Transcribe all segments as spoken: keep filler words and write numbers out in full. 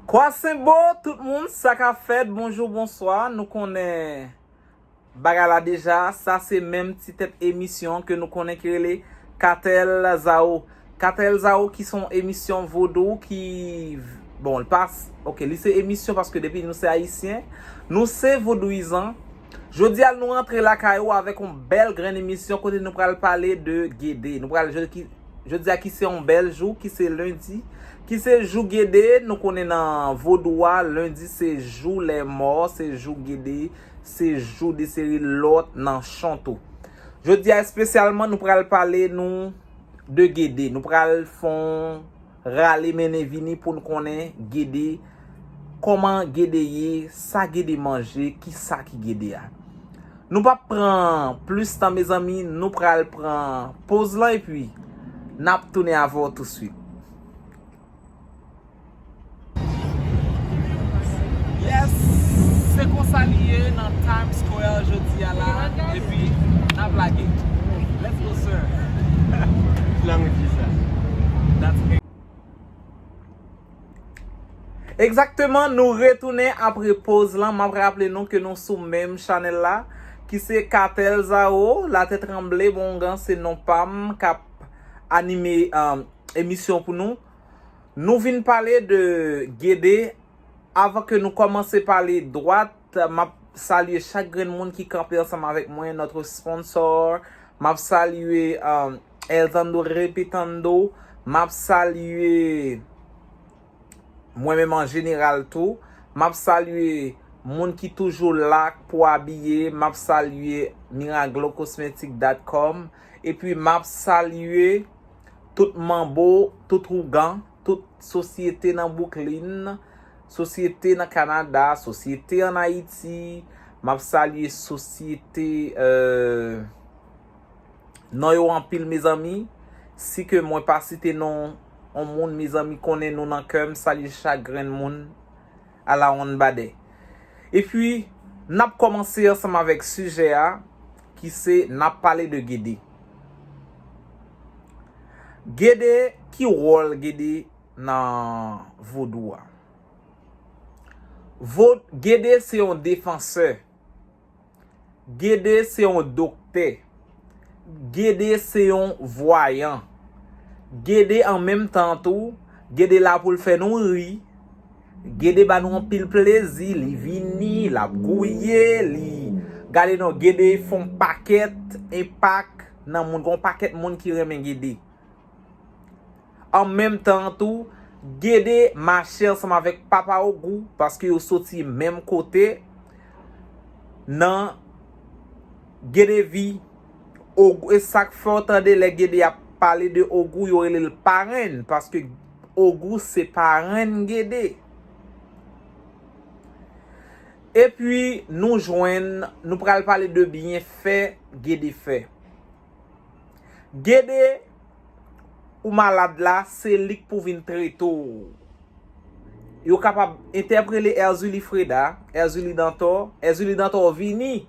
Kwasenbo, tout moun, sa k ap fèt? Bonjou, bonswa. Nou konnen bagay la deja. Sa se menm ti tèt emisyon ke nou konnen ki rele Katèl Zao. Katèl Zao ki se yon emisyon vodou ki, bon, li pa, ok, li se emisyon paske depi nou se ayisyen, nou se vodouyizan. Jodi a nou rantre lakay ou avèk yon bèl grenn emisyon kote nou pral pale de Gede. Nou pral jodi ki Jodi a ki se yon bèl jou, ki se lendi, ki se jou Gede, nou konnen nan vodou a, lendi se jou lèmò, se jou Gede, se jou de seri lòt nan chon tou. Jodi a espesyalman nou pral pale nou de Gede, nou pral fon rale mennen vini pou n konnen Gede, kòman Gede ye, sa Gede manje, kisa ki Gede a. Nou p ap pran plis tan, mezanmi, nou pral pran poz lan epi n ap tounen avè w touswit. Yes! Se konsa li ye nan Times Square jodi a la, epi n ap lage. Let's go, sir! Ki lang ou di sa? That's Egzakteman, nou retounen apre poz lan. M ap raple nou ke nou sou menm chanèl la, ki se Katèl Zao, Latè Tranble, Bongan se non pa m k ap anime, um, emisyon pou nou. Nou vin pale de Gede. Avan ke nou kòmanse pale dwat, m ap salye chak grenn moun ki kanpe ansanm avèk mwen, notre sponsor. M ap salye, um, Elzando Repetando. M ap salye mwen menm an jeneral tou. M ap salye moun ki toujou la pou abiye. M ap salye Miraglo Cosmetic dot com. Epi m ap salye tout manbo, tout ougan, tout sosyete nan Brooklyn, sosyete nan Kanada, sosyete ann Ayiti. M ap salye sosyete, euh, non yo anpil, mezanmi. Si ke mwen pa site non yon moun, mezanmi, konnen nou nan kè m, salye chak grenn moun. Ala yon badè. Epi, n ap kòmanse ansanm avèk sijè a, ki se n ap pale de Gede. Gede, ki wòl Gede nan vodou a? Vo-, Gede se yon defansè. Gede se yon doktè. Gede se yon vwayan. Gede an menm tan tou, Gede la pou l fè nou ri. Gede ba nou anpil plezi, li vini, l ap gouye, li gade non, Gede fè yon pakèt enpak nan moun, gen yon pakèt moun ki renmen Gede. An menm tan an tou, Gede mache ansanm avèk Papa Ogou, paske yo soti menm kote nan Gede vi. Ogou, e sa k fè w tande lè Gede ap pale de Ogou, yo rele l parenn, paske Ogou se parenn Gede. Epi nou jwenn, nou pral pale de byenfè Gede fè. Gede, ou malad la, se li k pou vin trete w. Yo kapab entèprele Èzili Freda, Èzili Dantò, Èzili Dantò vini.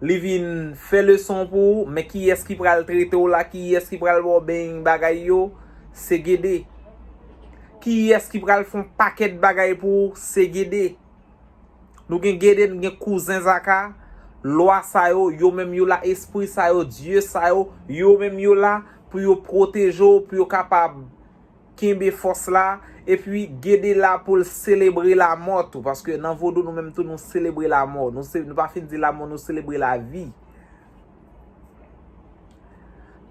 Li vin fè leson pou ou, men kiyès ki pral trete w la, kiyès ki pral ba w beny bagay yo, se Gede. Kiyès ki pral fè yon pakèt bagay pou ou, se Gede. Nou gen Gede, nou gen kouzen Zaka, lwa sa yo, yo menm yo la, espri sa yo, dye sa yo, yo menm yo la pou yo pwoteje w, pou yo kapab kenbe fòs la. Epi Gede la pou l selebre lanmò tou, paske nan vodou nou menm tou nou selebre lanmò. Nou se-, nou pa fin di lanmò, nou selebre lavi.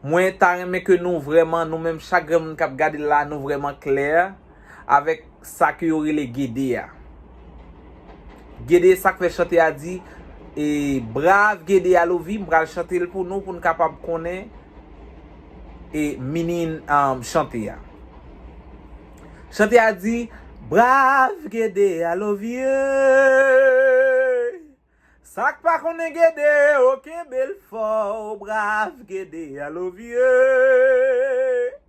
Mwen ta renmen ke nou vrèman, nou menm chak grenn moun k ap gade l la, nou vrèman klè avèk sa ke yo rele Gede a. Gede, sa k fè chante a di, e, Brav Gede Alovi, m pral chante l pou nou, pou n kapab konnen, e, meaning, um, chante a. Chante a di, Brav Gede Alovi, e. Sa k pa konnen Gede, o kenbe l fò, brav Gede Alovi, e.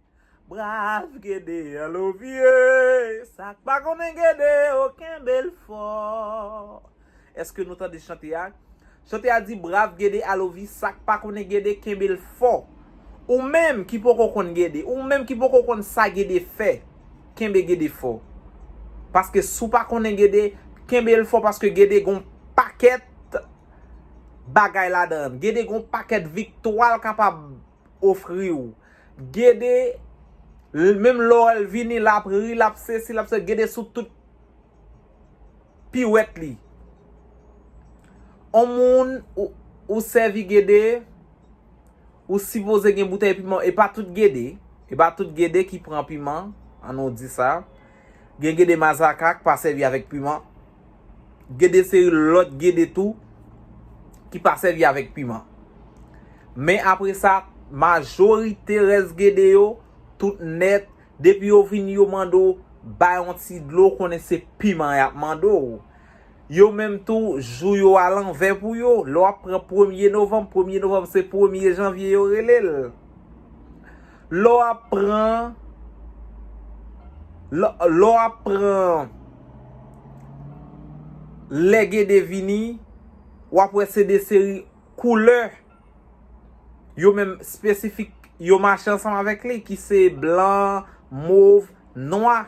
Brav Gede Alovi, e. Sa k pa konnen Gede, o kenbe l fò. Èske nou tande chante a? Chante a di, Brav Gede Alovi, sa k pa konnen Gede, kenbe l fò. Ou menm ki poko konn Gede, ou menm ki poko konn sa Gede fè, kenbe Gede fò. Paske si w pa konnen Gede, kenbe l fò, paske Gede gon pakèt bagay ladan l. Gede gon pakèt viktwa l kapab ofri w. Gede, l- menm lè w wè l vini, l ap ri, l ap sesi, l ap se, Gede sou tout piwèt li. On moun ou, ou sèvi Gede, ou sipoze gen boutèy piman. E pa tout Gede, e pa tout Gede ki pran piman, an nou di sa. Gen Gede mazaka ki pa sèvi avèk piman. Gen de seri lòt Gede tou ki pa sèvi avèk piman. Men apre sa, majorite rès Gede yo, tout nèt, depi yo vini, yo mande w bay yon ti dlo, konnen se piman y ap mande w. Yo menm tou, jou yo alanvè pou yo. Lè w ap pran premye novanm, premye novanm se premye janvye yo rele l. Lè w ap pran, lè lè w ap pran lè Gede vini, w ap wè se de seri koulè yo menm espesifik, yo mache ansanm avèk li, ki se blan, mov, nwa.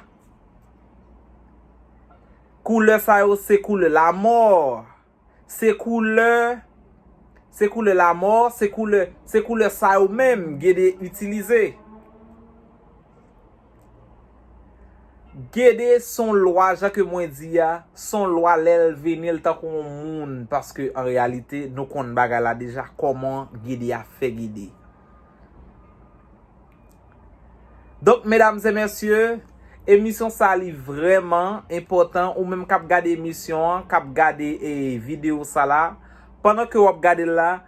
Koulè sa yo se koulè lamò. Se koulè, se koulè lamò, se koulè, se koulè sa yo menm Gede itilize. Gede se yon lwa, jan ke mwen di a, se yon lwa lè l vini, l tankou yon moun, paske an reyalite, nou konn bagay la deja, kòman Gede a fè Gede. Donk, medam e mesye, emisyon sa li vrèman enpòtan. Ou menm k ap gade emisyon an, k ap gade e videyo sa la, pandan ke w ap gade l la,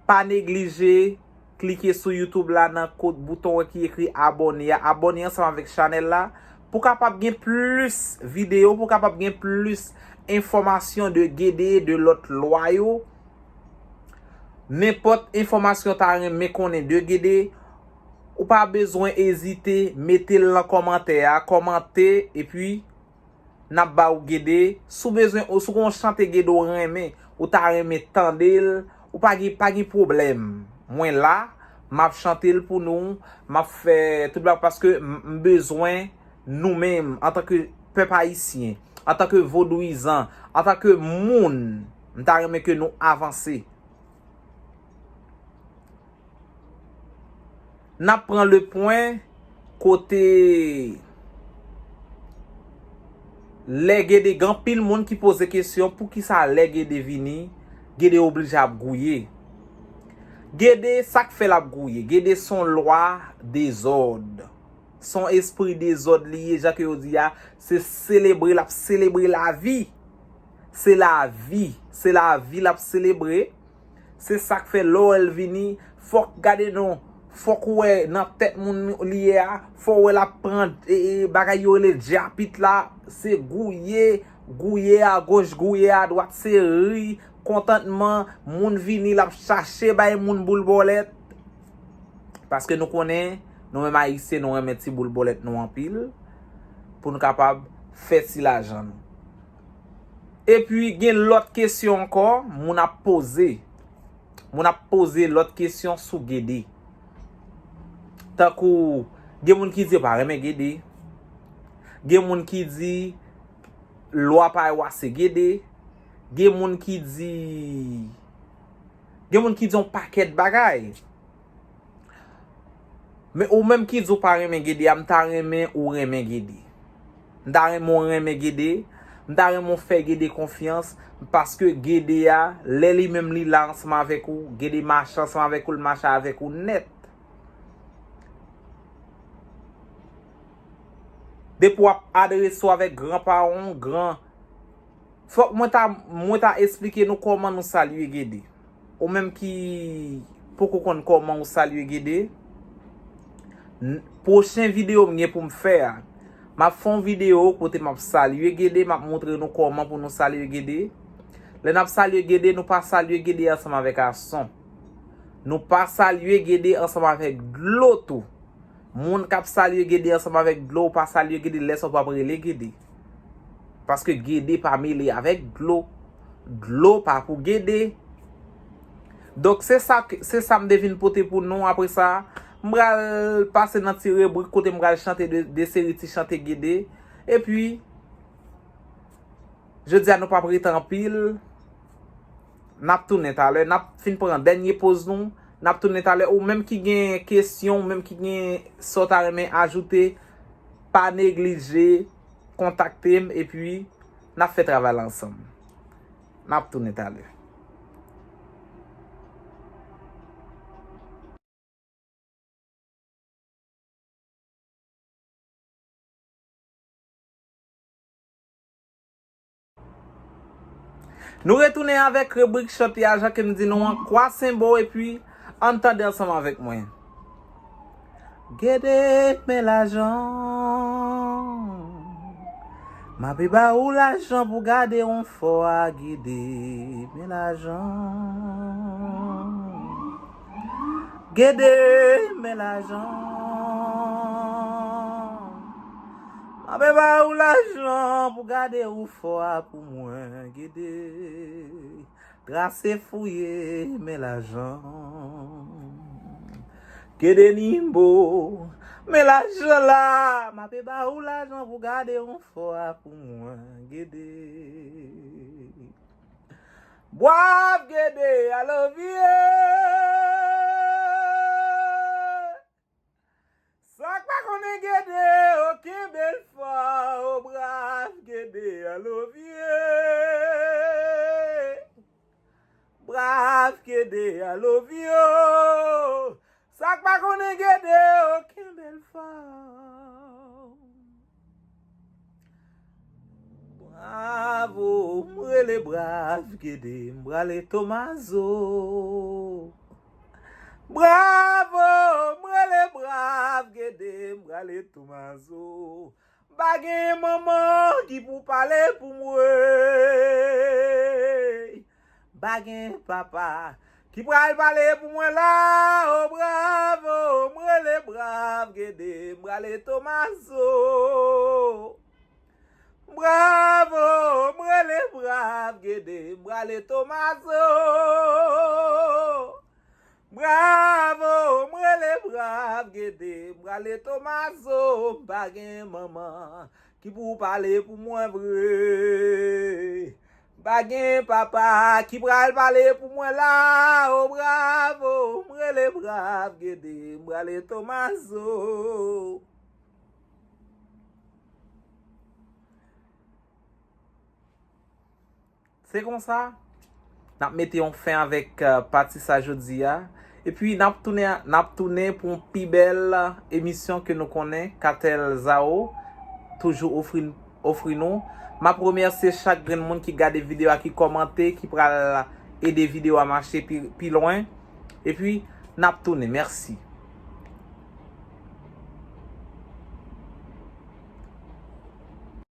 pa neglije klike sou YouTube la nan kot bouton an ki ekri abòne a. Abòne ansanm avèk chanèl la pou kapab gen plis videyo, pou kapab gen plis enfòmasyon de Gede, de lòt lwa yo. Nenpòt enfòmasyon w ta renmen konnen de Gede, ou pa bezwen ezite, mete l nan kòmantè a, kòmante, epi n ap ba ou Gede. Si w bezwen, ou si w gen yon chante Gede w renmen, ou ta renmen tande l, ou pa gen, pa gen pwoblèm. Mwen la, m ap chante l pou nou, m ap fè tout bagay paske m, m bezwen nou menm, antanke pèp ayisyen, antanke vodouyizan, antanke moun, m ta renmen ke nou avanse. N ap pran le pwen kote lè Gede, gen anpil moun ki poze kesyon, poukisa lè Gede vini, Gede oblije ap gouye? Gede, sa k fè l ap gouye? Gede se yon lwa dezòd. Se yon espri dezòd li ye, jan ke yo di a, se selebre l ap selebre lavi. Se lavi, se lavi l ap selebre. Se sa k fè lè w wè l vini, fòk gade non, fòk ou wè nan tèt moun li ye a, fò w wè l ap pran e, e, bagay yo rele djapit la, se gouye, gouye agoch, gouye adwat, se ri, kontantman, moun vini, l ap chache bay moun boul bòlèt. Paske nou konnen, nou menm ayisyen, nou renmen ti boul bòlèt nou anpil, pou nou kapab fè ti lajan nou. Epi, gen lòt kesyon ankò, moun ap poze. Moun ap poze lòt kesyon sou Gede. Tankou, gen moun ki di yo pa renmen Gede. Gen moun ki di, lwa pa yo a se Gede. Gen moun ki di, gen moun ki di yon pakèt bagay. Men ou menm ki di w pa renmen Gede a, m ta renmen ou renmen Gede. M ta renmen w renmen Gede. M ta renmen w fè Gede konfyans. Paske Gede a, lè li menm li la ansanm avèk ou, Gede mache ansanm avèk ou, l mache avèk ou nèt. Depi w ap adrese w avèk gran pawon, gran Fòk mwen ta, mwen ta esplike nou kòman nou salye Gede. Ou menm ki poko konn kòman ou salye Gede, n- pwochen videyo m gen pou m fè a, m ap fè yon videyo kote m ap salye Gede, m ap montre nou kòman pou nou salye Gede. Lè n ap salye Gede, nou pa salye Gede ansanm avèk ason. Nou pa salye Gede ansanm avèk dlo tou. Moun k ap salye Gede ansanm avèk dlo, ou pa salye Gede, lè sa w p ap rele Gede. Paske Gede pa mele avèk dlo. Dlo pa pou Gede. Donk, se sa, k- se sa m te vin pote pou nou. Apre sa, m pral pase nan ti ribrik kote m pral chante de, de seri ti chante Gede. Epi, Jodi a nou p ap rete anpil. N ap tounen talè. N ap fin pran dènye poz nou. N ap tounen talè. Ou menm ki gen kesyon, ou menm ki gen sa w ta renmen ajoute, pa neglije kontakte m epi n ap fè travay la ansanm. N ap tounen talè. Nou retounen avèk ribrik chante a, jan ke m di nou an, Kwa Senbo, epi ann tande ansanm avèk mwen. Gede men lajan. M ape ba ou lajan pou gade yon fò a, Gede men lajan. Gede men lajan. M ape ba ou lajan pou gade yon fò a pou mwen, Gede. Trase fouye men lajan. Gede Nimbo, men lajan la. M ape ba ou lajan pou gade yon fò a pou mwen, Gede. Brav Gede, I love you. Sa k pa konnen Gede, okenn bèl fò, o brav Gede, I love you. Brav Gede, I love you. Sa k pa konnen Gede, okenn bèl fò. Bravo, m rele brav Gede, m prale Tomazo. Bravo, m rele brav Gede, m prale Tomazo. M pa gen manman ki pou pale pou mwen. M pa gen papa ki pral pale pou mwen la. O bravo, m rele brav Gede, m prale Tomazo. Bravo, m rele brav Gede, m prale Tomazo. Bravo, m rele brav Gede, m prale Tomazo. M pa gen manman ki pou pale pou mwen vre. M pa gen papa ki pral pale pou mwen la. O bravo, m rele brav Gede, m prale Tomazo. Se konsa, n ap mete yon fen avèk, eh, pati sa jodi a. Epi n ap tounen, n ap tounen pou yon pi bèl emisyon ke nou konnen Katèl Zao toujou ofri, ofri nou. M ap remèsye chak grenn moun ki gade videyo a, ki kòmante, ki pral ede videyo a mache pi, pi lwen. Epi n ap tounen. Mèsi.